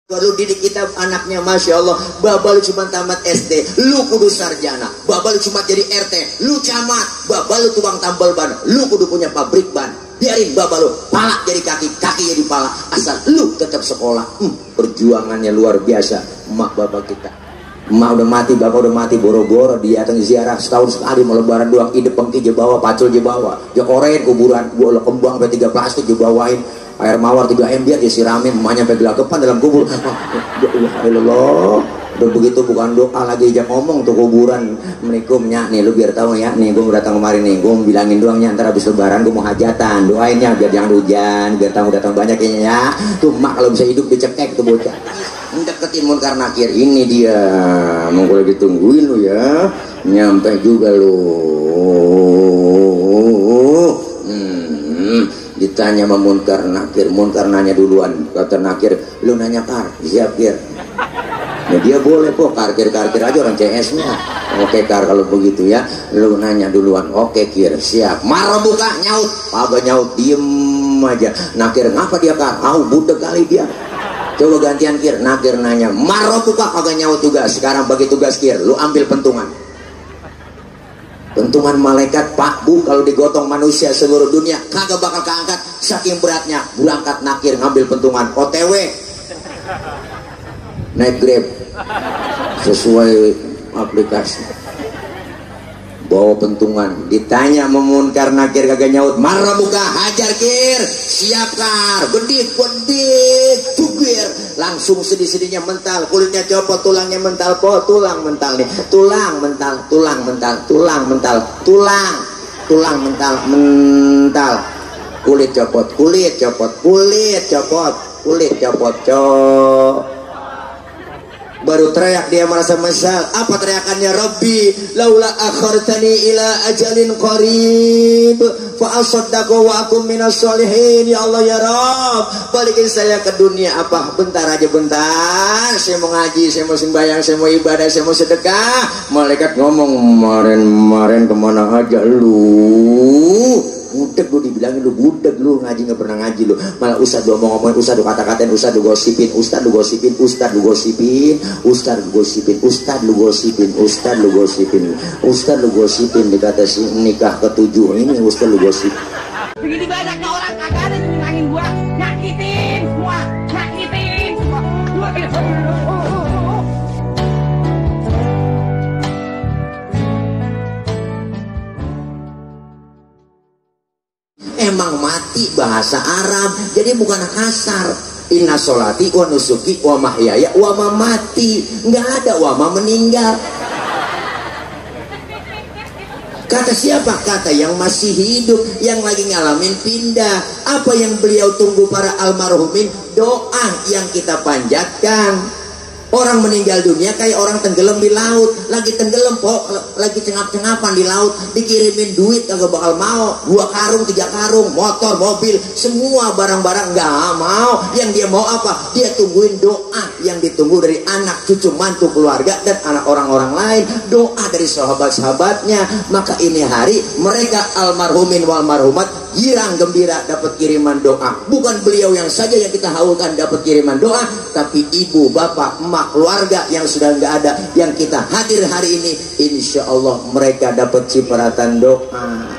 Baru didik kita anaknya, Masya Allah. Baba lu cuma tamat SD, lu kudu sarjana. Baba lu cuma jadi RT, lu camat. Baba lu tukang tambal ban, lu kudu punya pabrik ban. Biarin baba lu pala jadi kaki, kaki jadi pala, asal lu tetap sekolah. Perjuangannya luar biasa. Emak bapak kita, emak udah mati, bapak udah mati, boro-boro dia datang ziarah setahun sekali, mau lebaran doang. Ide pengki je bawa, pacul je bawa, je korein kuburan, gua kembang sampai 3 plastik je bawain. Air mawar 3 ember dia siramin, emaknya sampai gelagapan dalam kubur. Ya Allah, udah begitu bukan doa lagi, aja ngomong tuh kuburan. Assalamualaikum nih, lu biar tahu ya nih, gue mau datang kemarin nih, gue mau bilangin doangnya, ntar habis lebaran gue mau hajatan, doainnya biar jangan hujan, biar tamu datang banyak kayaknya ya. Tuh mak kalau bisa hidup dicekek tuh bocah. Deketin Munkar Nakir, ini dia, mau gue lagi tungguin lu ya, nyampe juga lu. Ditanya sama Munkar Nakir, Munkar nanya duluan, kata Nakir, lu nanya Kar, siap Kir. Nah, dia boleh kok, karkir aja orang CS nya. Oke Kar, kalau begitu ya, lu nanya duluan. Oke Kir, siap. Marah buka, nyaut, agak nyaut, diem aja. Nakir, ngapa dia Kar? Budek kali dia. Coba gantian Kir, Nakir nanya, marah buka, agak nyaut juga. Sekarang bagi tugas Kir, lu ambil pentungan. Pentungan malaikat Pak Bu, kalau digotong manusia seluruh dunia kagak bakal keangkat saking beratnya. Berangkat Nakir ngambil pentungan, OTW naik Grab sesuai aplikasi, bawa pentungan. Ditanya sama Munkar Nakir kagak nyaut, marah buka, hajar Kir, siap Kar, bedik tugir, langsung sedih-sedihnya mental, kulitnya copot, tulangnya mental, tulang mental nih, tulang mental, kulit copot. Baru teriak dia merasa mesal. Apa teriakannya? Rabbi laula akhartani ila ajalin qarib fa asaddaqu wa akum minas sholihin. Ya Allah ya Rabb, balikin saya ke dunia. Apa bentar aja, bentar, saya mau ngaji, saya mau sembahyang, saya mau ibadah, saya mau sedekah. Malaikat ngomong, kemarin kemana aja lu? Budek lu, dibilangin lu budek lu, ngaji nggak pernah ngaji lu. Malah ustad lu ngomongin, ustad lu kata-katain, ustad lu gosipin, dikata si nikah ke-7 ini ustad lu gosip. Begini banyaknya orang kagak ada yang nyenangin gua, nyakitin semua. Emang mati bahasa Arab, jadi bukan kasar. Inna sholati wa nusuki wa mahyaya wa mamati, nggak ada wa ma meninggal. Kata siapa? Kata yang masih hidup, yang lagi ngalamin pindah. Apa yang beliau tunggu para almarhumin? Doa yang kita panjatkan. Orang meninggal dunia kayak orang tenggelam di laut, lagi tenggelam lagi cengap-cengapan di laut, dikirimin duit kagak bakal mau, 2 karung 3 karung, motor, mobil, semua barang-barang nggak mau. Yang dia mau apa? Dia tungguin doa yang ditunggu dari anak, cucu, mantu, keluarga, dan anak orang-orang lain, doa dari sahabat-sahabatnya. Maka ini hari mereka almarhumin wal marhumat girang gembira dapat kiriman doa. Bukan beliau yang saja yang kita haulkan dapat kiriman doa, tapi ibu, bapak, emak, keluarga yang sudah nggak ada, yang kita hadir hari ini, insya Allah mereka dapat cipratan doa.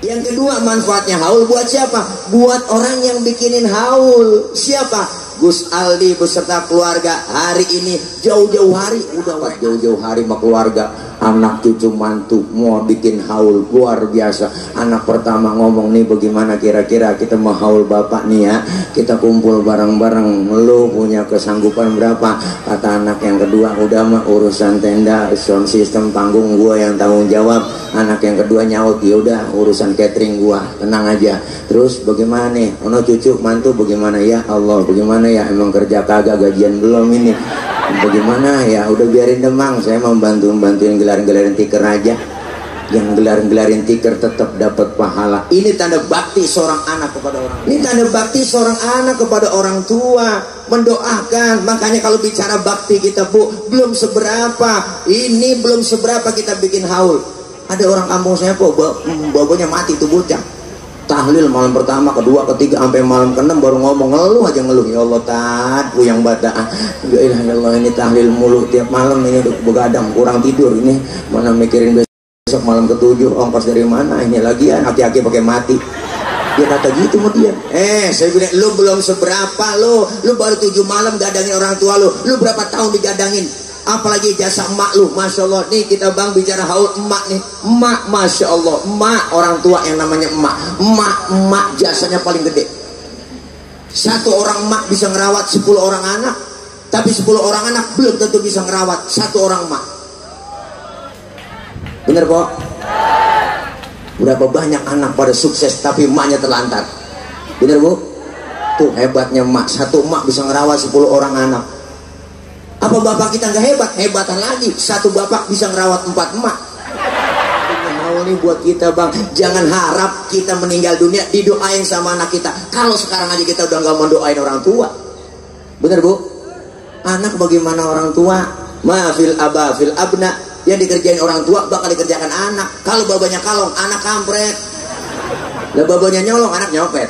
Yang kedua, manfaatnya haul buat siapa? Buat orang yang bikinin haul. Siapa? Gus Aldi beserta keluarga hari ini jauh-jauh hari, udah jauh-jauh hari sama keluarga, anak cucu mantu mau bikin haul luar biasa. Anak pertama ngomong, nih bagaimana kira-kira kita mau haul bapak nih ya, kita kumpul bareng-bareng, lu punya kesanggupan berapa? Kata anak yang kedua, udah mah urusan tenda, sound system, panggung gua yang tanggung jawab. Anak yang kedua nyaut, ya udah urusan catering gua, tenang aja. Terus bagaimana nih, ono cucu mantu bagaimana? Ya Allah, bagaimana ya, emang kerja kagak, gajian belum ini, bagaimana ya, udah biarin demang, saya mau bantuin gelarin tiker aja. Yang gelarin tiker tetap dapat pahala. Ini tanda bakti seorang anak kepada orang. Ini tanda bakti seorang anak kepada orang tua, mendoakan. Makanya kalau bicara bakti kita, Bu, belum seberapa. Ini belum seberapa kita bikin haul. Ada orang kampung saya, bapaknya mati tuh bocah. tahlil malam pertama, kedua, ketiga, sampai malam ke-6 baru ngomong, ngeluh aja ngeluh. Ya Allah tat, puyang bataan. Ya ilah ya Allah, ini tahlil mulu tiap malam, ini udah begadang, kurang tidur ini, mana mikirin besok malam ke-7 ongkos dari mana ini lagi ya, aki-aki pakai mati. Dia kata gitu sama dia. Saya bilang, lu belum seberapa lu baru 7 malam gadangin orang tua lu berapa tahun digadangin? Apalagi jasa emak lu, masya Allah. Nih kita bang bicara haul emak nih, emak masya Allah, emak orang tua yang namanya emak jasanya paling gede. Satu orang emak bisa ngerawat 10 orang anak, tapi 10 orang anak belum tentu bisa ngerawat satu orang emak. Bener kok? Berapa banyak anak pada sukses tapi emaknya terlantar. Bener bu? Tuh hebatnya emak, satu emak bisa ngerawat 10 orang anak. Apa bapak kita nggak hebat? Hebatan lagi, satu bapak bisa ngerawat 4 emak. Ini nih buat kita bang, jangan harap kita meninggal dunia didoain sama anak kita. Kalau sekarang aja kita udah nggak mau doain orang tua. Bener bu? Anak bagaimana orang tua? Maafil aba fil abna, yang dikerjain orang tua bakal dikerjakan anak. Kalau babanya kalong, anak kampret. Lah babanya nyolong, anak nyopet.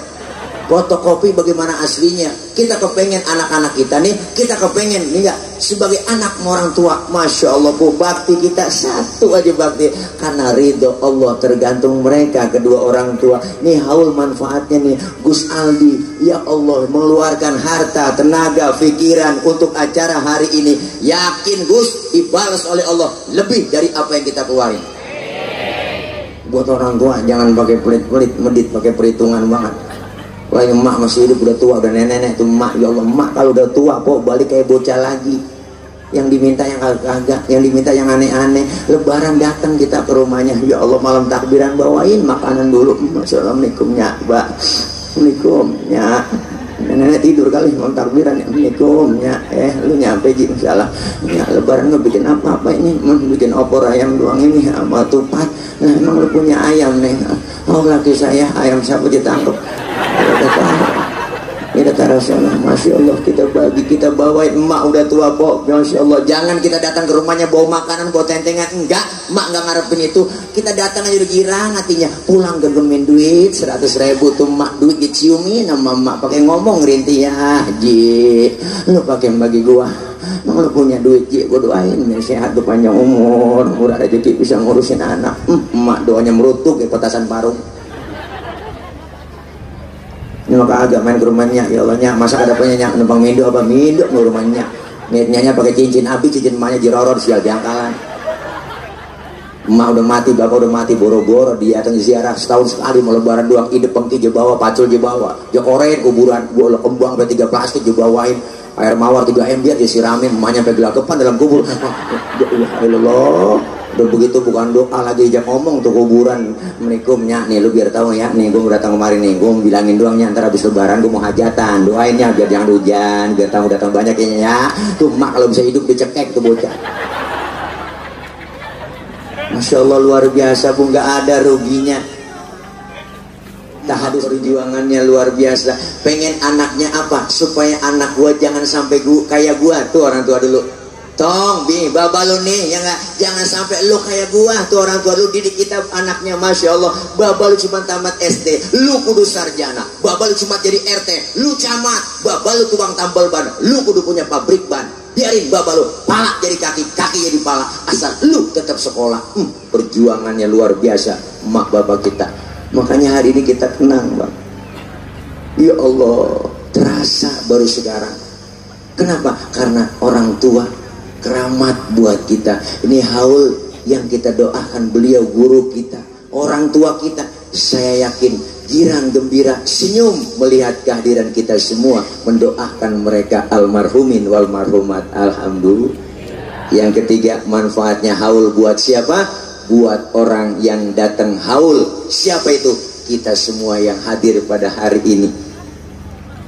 Fotokopi bagaimana aslinya. Kita kepengen anak-anak kita nih, kita kepengen nih enggak sebagai anak orang tua. Masya Allah bu, bakti kita satu aja bakti, karena ridho Allah tergantung mereka kedua orang tua. Nih haul manfaatnya nih Gus Aldi, ya Allah mengeluarkan harta, tenaga, pikiran untuk acara hari ini. Yakin Gus dibalas oleh Allah lebih dari apa yang kita keluarin. Buat orang tua jangan pakai pelit-pelit, medit pakai perhitungan banget. Lagi emak masih hidup, udah tua, udah nenek-nenek tuh emak. Ya Allah, emak kalau udah tua kok balik kayak bocah lagi. Yang diminta yang kagak, yang diminta yang aneh-aneh. Lebaran datang kita ke rumahnya, ya Allah malam takbiran bawain makanan dulu. Assalamualaikum ya, Mbak. Assalamualaikum ya. Nenek tidur kali malam takbiran. Assalamualaikum ya. Lu nyampe ji, salah. Ya lebaran nggak bikin apa-apa ini, bikin opor ayam doang ini sama tupat. Nah emang lu punya ayam nih? Oh laki saya ayam siapa ditangkap? Kita tarasalah, masya Allah kita bagi, kita bawain emak udah tua kok, masya Allah. Jangan kita datang ke rumahnya bawa makanan, bawa tentengan, enggak, emak nggak ngarepin itu. Kita datang aja udah girang hatinya, pulang gergemin duit 100.000 tuh emak, duit diciumin sama emak, pakai ngomong rintih ya, Ji, lu pakai bagi gua. Emang lu punya duit Ji, gua doain ya, sehat tuh panjang umur, murah rezeki bisa ngurusin anak. Emak doanya merutuk kayak petasan parung. Ini maka agak main ke rumahnya, ya Allahnya masa ada punya numpang mindo apa mindo ke rumahnya. Niatnya pakai cincin abi, cincin emaknya jiroror sial diangkalan. Emak udah mati, bapak udah mati, boro-boro dia datang ziarah setahun sekali mau lebaran doang, ide pengki je bawa, pacul je bawa, je korein kuburan, bola kembang sampai 3 plastik je bawain, air mawar 3 ember je siramin, emaknya sampai gelagapan dalam kubur. Ya Allah. Udah begitu bukan doa lagi, aja ngomong tuh kuburan. Assalamualaikum ya, nih lu biar tahu ya, nih gue datang kemarin nih, gue bilangin doangnya ntar habis lebaran gue mau hajatan, doainnya biar jangan hujan, biar tamu datang banyak ya. Tuh emak kalau bisa hidup dicekek tuh bocah. Masya Allah luar biasa bu, nggak ada ruginya. Tahadus perjuangannya luar biasa. Pengen anaknya apa? Supaya anak gua jangan sampai kayak gua tuh orang tua dulu. Tong, bi, baba lu nih, ya nggak, jangan sampai lu kayak gua tuh orang tua lu didik kita anaknya, masya Allah. Baba lu cuma tamat SD, lu kudu sarjana. Baba lu cuma jadi RT, lu camat. Baba lu tukang tambal ban, lu kudu punya pabrik ban. Biarin baba lu pala jadi kaki, kaki jadi pala, asal lu tetap sekolah. Perjuangannya luar biasa, emak bapak kita. Makanya hari ini kita tenang bang. Ya Allah, terasa baru sekarang. Kenapa? Karena orang tua keramat buat kita. Ini haul yang kita doakan beliau, guru kita, orang tua kita. Saya yakin girang gembira senyum melihat kehadiran kita semua, mendoakan mereka almarhumin wal marhumat. Alhamdulillah. Yang ketiga, manfaatnya haul buat siapa? Buat orang yang datang haul. Siapa itu? Kita semua yang hadir pada hari ini.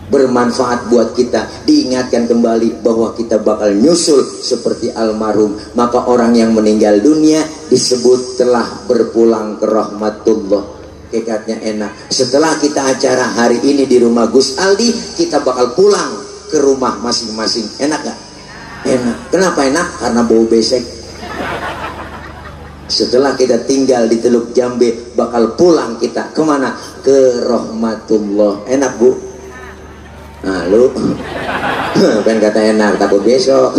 Bermanfaat buat kita, diingatkan kembali bahwa kita bakal nyusul seperti almarhum. Maka orang yang meninggal dunia disebut telah berpulang ke rahmatullah. Kekatnya enak. Setelah kita acara hari ini di rumah Gus Aldi, kita bakal pulang ke rumah masing-masing. Enak gak? Enak. Kenapa enak? Karena bau besek. Setelah kita tinggal di Teluk Jambe, bakal pulang kita kemana? ke rahmatullah. Enak Bu? Nah lu pengen kata enak, takut besok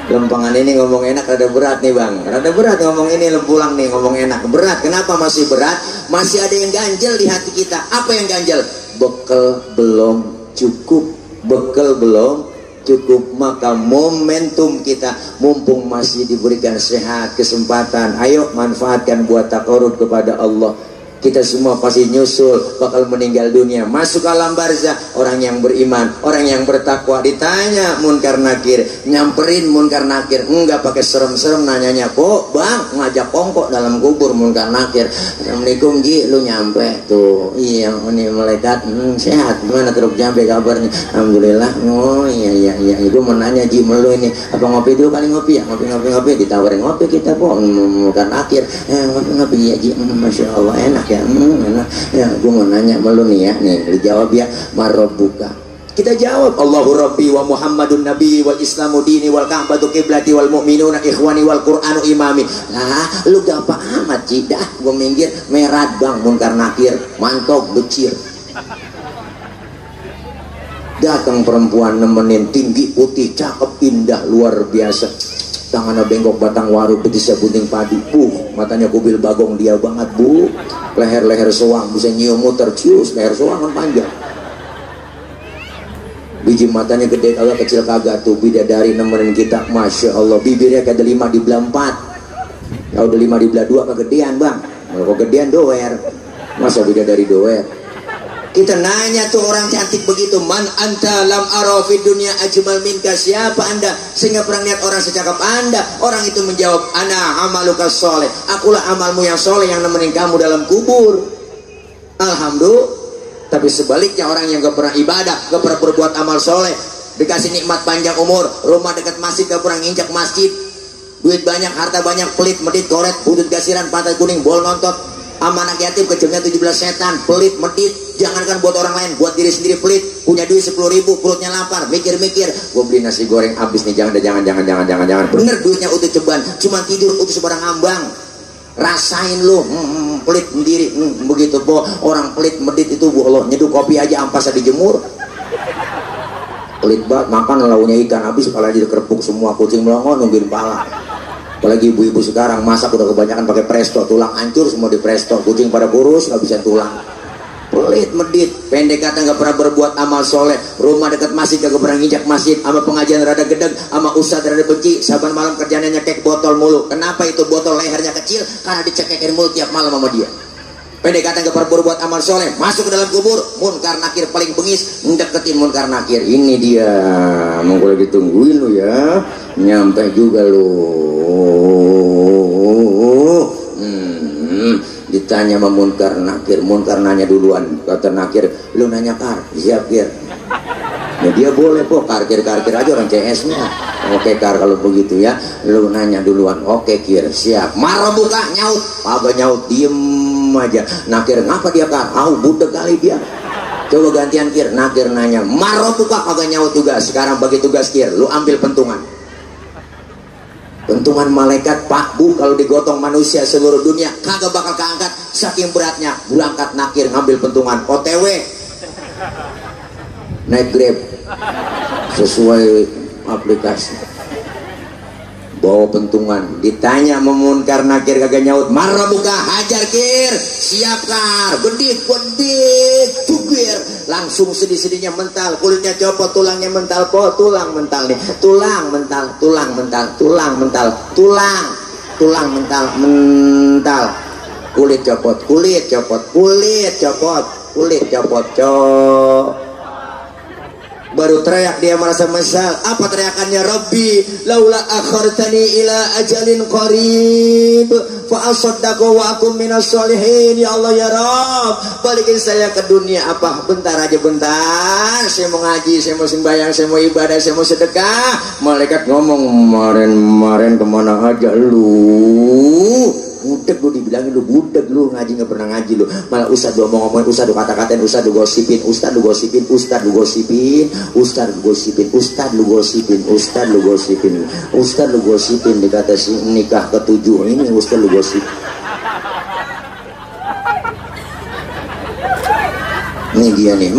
lempangan ini ngomong enak rada berat nih Bang, rada berat ngomong ini pulang nih ngomong enak berat. Kenapa masih berat? Masih ada yang ganjel di hati kita. Apa yang ganjel? Bekal belum cukup, bekal belum cukup. Maka momentum kita mumpung masih diberikan sehat, kesempatan, ayo manfaatkan buat takarrub kepada Allah. Kita semua pasti nyusul bakal meninggal dunia, masuk alam barzah. Orang yang beriman, orang yang bertakwa ditanya munkar nakir, nyamperin munkar nakir, enggak pakai serem-serem nanyanya. Kok Bang ngajak kongkok dalam kubur munkar nakir? Assalamualaikum Ji, lu nyampe tuh? Iya ini malaikat, sehat, gimana terus nyampe kabarnya? Alhamdulillah. Oh iya gue mau nanya Ji, melu ini apa ngopi dulu kali? Ngopi ya, ngopi ditawarin ngopi kita kok munkar nakir. Ngopi ya Ji, masya Allah enak ya. Enak ya, gue mau nanya malu nih ya, nih dijawab ya, marabbuka. Kita jawab, Allahu Rabbi wa Muhammadun Nabi wal Islamu dini wal Ka'batu qiblati wal mu'minuna ikhwani wal Qur'anu imami. Lah lu gampang amat Ci, dah gue minggir merat Bang munkar nakir, mantok becir. Datang perempuan nemenin, tinggi putih cakep indah luar biasa, tangannya bengkok batang waru, betisnya bunting padi, matanya kubil bagong dia banget Bu, leher soang, bisa nyium muter cius, leher soang kan panjang, biji matanya gede kagak kecil kagak tuh, bidadari nemenin kita, masya Allah. Bibirnya kayak 5 dibelah 4, kalau udah 5 dibelah 2 kegedean Bang, kalau kegedean doer, masa bidadari doer. Kita nanya tuh orang cantik begitu, man anta lam arafid dunia ajmal minka, siapa anda sehingga pernah lihat orang secakap anda? Orang itu menjawab, ana amaluka soleh, akulah amalmu yang soleh yang nemenin kamu dalam kubur. Alhamdulillah. Tapi sebaliknya orang yang gak pernah ibadah, gak pernah berbuat amal soleh, dikasih nikmat panjang umur, rumah dekat masjid gak pernah nginjak masjid, duit banyak, harta banyak, pelit, medit, koret, butut gasiran, pantai kuning, bol nontot, amanah yatim, kejamnya 17 setan, pelit, medit. Jangankan buat orang lain, buat diri sendiri pelit. Punya duit 10.000, perutnya lapar, mikir-mikir, gue beli nasi goreng habis nih, jangan. Bener duitnya utuh ceban, cuma tidur utuh sebarang ambang. Rasain lu, pelit sendiri, begitu po. Orang pelit medit itu Bu Allah, nyeduh kopi aja ampasnya dijemur. Pelit banget, makan launya ikan habis, kepala aja dikerpuk semua, kucing melongo nungguin pala. Apalagi ibu-ibu sekarang masak udah kebanyakan pakai presto, tulang hancur semua di presto, kucing pada kurus nggak bisa tulang. Pelit medit, pendek kata nggak pernah berbuat amal soleh, rumah dekat masjid gak pernah nginjak masjid, sama pengajian rada gedeg, sama ustadz rada benci, saban malam kerjanya nyekek botol mulu. Kenapa itu botol lehernya kecil? Karena dicekekin mulu tiap malam sama dia. Pendek kata nggak pernah berbuat amal soleh, masuk ke dalam kubur, munkar nakir paling bengis, ngedeketin munkar nakir. Ini dia, mau gue lagi tungguin lu ya, nyampe juga lu. Ditanya sama munkar nanya duluan, kata nakir, lu nanya Kar, siap Kir. Ya dia boleh kok, karkir aja orang CS nya. Oke Kar kalau begitu ya, lu nanya duluan. Oke Kir, siap. Marah buka, nyaut, agak nyaut, diem aja. Nakir, ngapa dia Kar? Budek kali dia. Coba gantian Kir, nakir nanya. Marah buka, agak nyaut juga. Sekarang bagi tugas Kir, lu ambil pentungan. Pentungan malaikat Pak Bu, kalau digotong manusia seluruh dunia kagak bakal keangkat saking beratnya. Berangkat nakir ngambil pentungan, OTW naik Grab sesuai aplikasi, bawa pentungan. Ditanya memunkar nakir kagak nyaut, marah buka, hajar Kir, siap Kar, bedik tugir, langsung sedih-sedihnya mental, kulitnya copot, tulangnya mental, tulang mental nih, tulang mental, kulit copot. Baru teriak dia merasa mesal. Apa teriakannya? Rabbi laula akhartani ila ajalin qarib fa asaddaqu wa akum minas sholihin. Ya Allah ya Rabb, balikin saya ke dunia apa bentar aja, bentar saya mau ngaji, saya mau sembahyang, saya mau ibadah, saya mau sedekah. Malaikat ngomong, kemarin kemana aja lu? Budek lu, dibilangin lu budek lu, ngaji nggak pernah ngaji lu. Malah ustad lu ngomongin, ustad lu kata-katain, ustad lu gosipin, dikata si nikah ke-7 ini ustad lu gosip. Ini dia nih.